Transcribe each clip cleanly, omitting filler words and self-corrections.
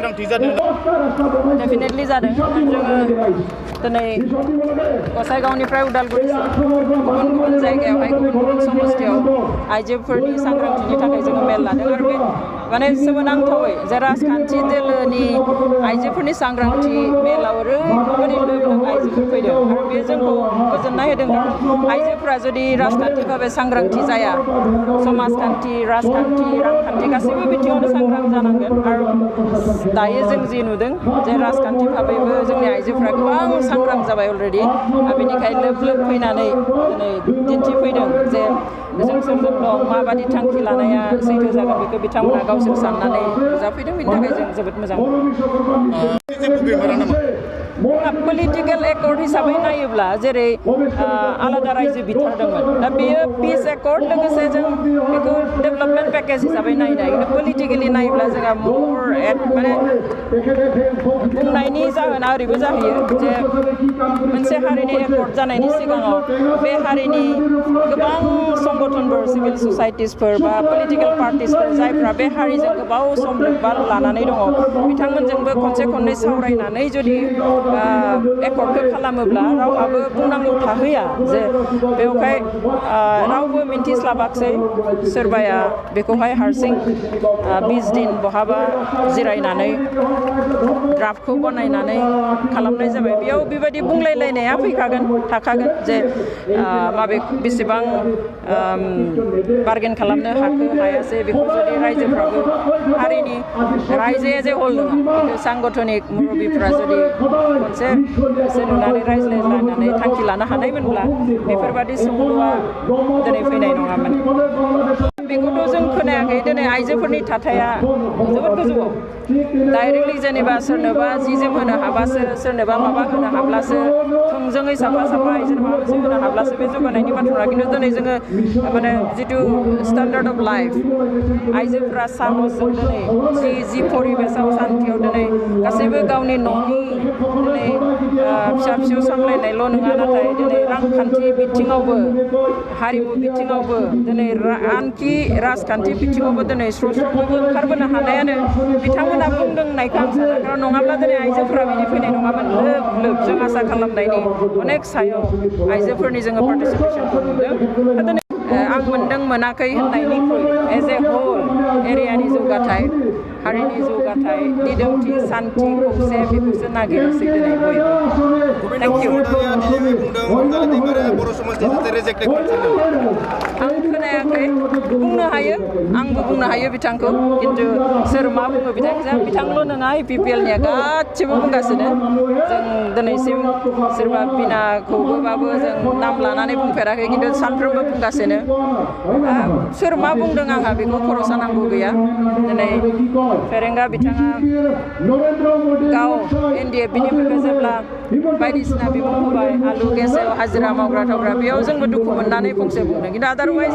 सांग्रांथि जादों डेफिनेटलि जादों जोङो दिनै गसाइगावनिफ्राय उदालगुरिसिम गुबुन गुबुन जायगायावहाय गुबुन गुबुन समस्थियाव आइजोफोरनि सांग्रांथिनि थाखाय जोङो मेल लादों आरो बे माने सोमोनांथावै जे राजखान्थि दोलोनि आइजोफोरनि सांग्रांथि मेलाव ओरैबायदि लोब लोब आइजोफोर फैदों आरो बे जोंखौ गोजोननाय होदों आइजोफोरा जुदि राजखान्थि भाबै सांग्रांथि जाया समाजखान्थि राजखान्थि रांखान्थि गासैबो बिथिङावनो सांग्रां जानांगोन आरो दायो जों जि नुदों जे राजखान्थि भाबैबो जोंनि आइजोफोरा गोबां सांग्रां जाबाय अलरेडि बेनिखायनो लोब लोब फैनानै दिनै दिन्थिफैदों जे जों सोरजों दं माबादि थांखि लानाया सैथो जागोन बेखौ बिथांमोना गावसोर साननानै नुजाफैदों बेनि थाखाय जों जोबोद मोजां पलिटिकेल एकर्ड हिसाबै नायोब्ला जेरै आलादा रायजो बिथारदोंमोन दा बेयो पिस एकर्ड लोगोसे जों बेखौ डेभेलपमेन्ट पेकेज हिसाबै नायनो हायो खिन्थु पलिटिकेलि नायोब्ला जोंहा मर माने बुंनायनि जाहोना ओरैबो जाहैयो जे मोनसे हारिनि एकर्ड जानायनि सिगाङाव बे हारिनि गोबां संगठनफोर सिभिल ससाइटिसफोर बा पलिटिकेल पार्टिसफोर जायफ्रा बे हारिजों गोबाव सम लोब्बा लानानै दङ बिथांमोनजोंबो खनसे खननै सावरायनानै जुदि एकर्डखौ खालामोब्ला रावहाबो बुंनांगौ थाहैया जे बेवहाय रावबो मिन्थिस्लाबाखसै सोरबाया बेखौहाय हारसिं 20 दिन बहाबा जिरायनानै ड्राफ्टखौ बनायनानै खालामनाय जाबाय बेयाव बेबायदि बुंलायलायनाया फैखागोन थाखागोन जे माबे बेसेबां बार्गेन खालामनो हाखो हायासै बेखौ जुदि रायजोफ्राबो हारिनि रायजोआ जे हल नङा सांगठनिक मुरब्बिफ्रा जुदि मोनसे एसे नुनानै रायज्लायलायनानै थांखि लानो हानायमोनब्ला बेफोरबादि सोंलुआ दिनै फैनाय नङामोन बेखौथ' जों खोनायाखै दिनै आइजोफोरनि थाथाया जोबोद गोजौआव डाइरेक्टलि जेनेबा सोरनोबा जि जोम होनो हाबासो सोरनोबा माबा होनो हाब्लासो थोंजोङै साफा साफा आइजोनो माबा मोनसे होनो हाब्लासो बे जौगानायनि बाथ्रा खिन्थु दिनै जोङो माने जिथु स्टेन्डार्ड अफ लाइफ आइजोफोरा साहसजों दिनै जि परिबेसाव सान्थियाव दिनै गासैबो गावनि न'नि दिनै फिसा फिसौ सामलायनायल' नङा नाथाय दिनै रांखान्थि बिथिङावबो हारिमु बिथिङावबो दिनै आनखि राजखान्थि बिथिङावबो दिनै स्र' स्र' बयबो ओंखारबोनो हानायानो बिथांमोना बुंदों होननायखौ आं सानो खारन नङाब्ला दिनै आइजोफोरा बिदि फैनाय नङामोन लोब लोब जों आसा खालामनायनि अनेक सायाव आइजोफोरनि जोङो पार्टिसिपेसनखौ नुदों आं मोनदों मोनाखै होननायनिख्रुइ एज ए हल एरियानि जौगाथाय हारिनि जौगाथाय दिदोमथि सान्थि खौसे बेखौसो नागिरसै दिनै बयबो थेंक इउ आं खोनायाखै बुंनो हायो आंबो बुंनो हायो बिथांखौ खिन्थु सोर मा बुङो बिथांल' नङा इपिपिएलनिया गासिबो बुंगासिनो जों दिनैसिम सोरबा बिनाखौबोबाबो जों नाम लानानै बुंफेराखै खिन्थु सानफ्रोमबो बुंगासिनो सोर मा बुंदों आंहा बेखौ खर' सानांगौ गैया दिनै फेरेंगा बिथाङा गाव एनडिएफबिनिफ्राय जेब्ला बायदिसिना बिमुं होबाय आलु गेसाव हाजिरा मावग्रा थावग्रा बेयाव जोंबो दुखु मोननानै फंसे बुंदों खिन्थु आदारवाइज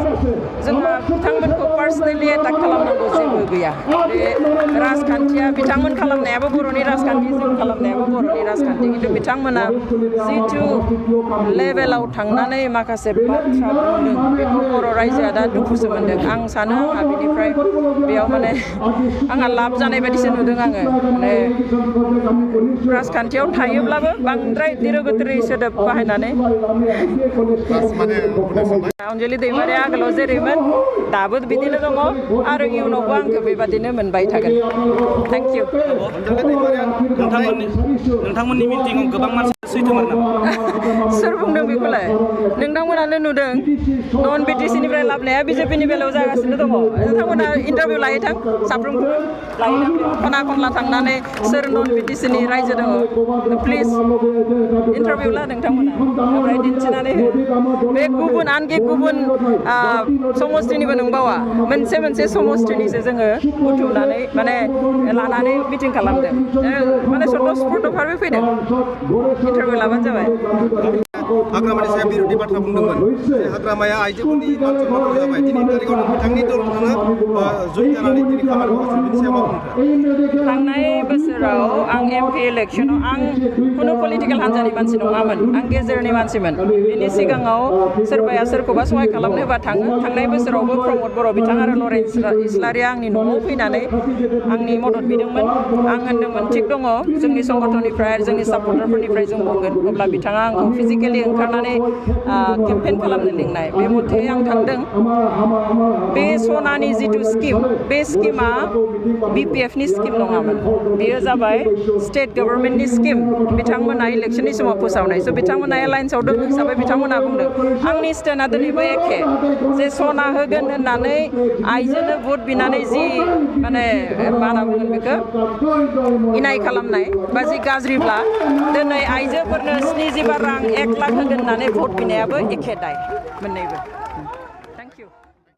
जोंहा बिथांमोनखौ पार्सनेलि एटाक खालामनांगौ जेबो गैया बे राजखान्थिया बिथांमोन खालामनायाबो बर'नि राजखान्थि जों खालामनायाबो बर'नि राजखान्थि खिन्थु बिथांमोना जिथु लेभेलाव थांनानै माखासे बाथ्रा बुंदों बेखौ बर' रायजोआ दा दुखुसो मोनदों आं सानो आंहा बेनिफ्राय बेयाव माने आंहा लाब जानाय बायदिसो नुदों आङो माने राजखान्थियाव थायोब्लाबो बांद्राय दिरोगोथोरै सोदोब बाहायनानै अनजलि दैमारिया आगोलाव जेरैमोन दाबो बिदिनो दङ आरो इयुनावबो आंखौ बेबादिनो मोनबाय थागोन थेंक इउ नोंथांमोननि मिटिंआव गोबां मानसि सैथोमोन नामा सोर बुंदों बेखौलाय नोंथांमोनानो नुदों नन बिटिसिनिफ्राय लाबोनाया बिजेपिनि बेलायाव जागासिनो दङ नोंथांमोना इन्टारभिउ लायो थां साफ्रोमखौबो लायो खना खनला थांनानै सोर नन बिटिसिनि रायजो दङ प्लिज इन्टारभिउ ला नोंथांमोना ओमफ्राय दिन्थिनानै हो बे गुबुन आनखि गुबुन समस्थिनिबो नंबावा मोनसे समस्थिनिसो जोङो बुथुमनानै माने लानानै मिटिं खालामदों माने सतस्फुर्तभाबै फैदों इन्टारभिउ लाबानो जाबाय हाग्रामानि सायाव बिरोधि बाथ्रा बुंदोंमोन हाग्रामाया आइजोफोरनि मान जाबाय दिनै तारिखाव बिथांनि दल नोङो जइन जानानै दिनै खामानि मावगासिनो बेनि सायाव मा बुंदों थांनाय बोसोर बोसोराव आं MP इलेक्सनाव आं खुनु पलिटिकेल हान्जानि मानसि नङामोन आं गेजेरनि मानसिमोन बेनि सिगाङाव सोरबाया सोरखौबा सहाय खालामनो होबा थाङो थांनाय बोसोरावबो प्रमद बर' बिथां आरो लरेन्स इस्लारिया आंनि न'आव फैनानै आंनि मदद बिदोंमोन आं होनदोंमोन थिग दङ जोंनि संगठननिफ्राय आरो जोंनि सापर्टारफोरनिफ्राय जों बुंगोन अब्ला बिथाङा आंखौ फिजिकेलि ओंखारनानै केम्पेइन खालामनो लिंनाय बे मथे आं थांदों बे सनानि जिथु स्किम बे स्किमा BPF नि स्किम नङामोन बेयो जाबाय स्टेट गभर्नमेन्टनि स्किम बिथांमोना इलेक्सननि समाव फोसावनाय स' बिथांमोना एलायन्सआव दं हिसाबै बिथांमोना बुंदों आंनि स्टेन्डआ दिनैबो एखे जे सना होगोन होननानै आइजोनो भट बिनानै जि माने मा होनना बुंगोन बेखौ इनाय खालामनाय बा जि गाज्रिब्ला दिनै आइजोफोरनो 70 रां 1 लाख होगोन होननानै भट बिनायाबो एखे दाय मोननैबो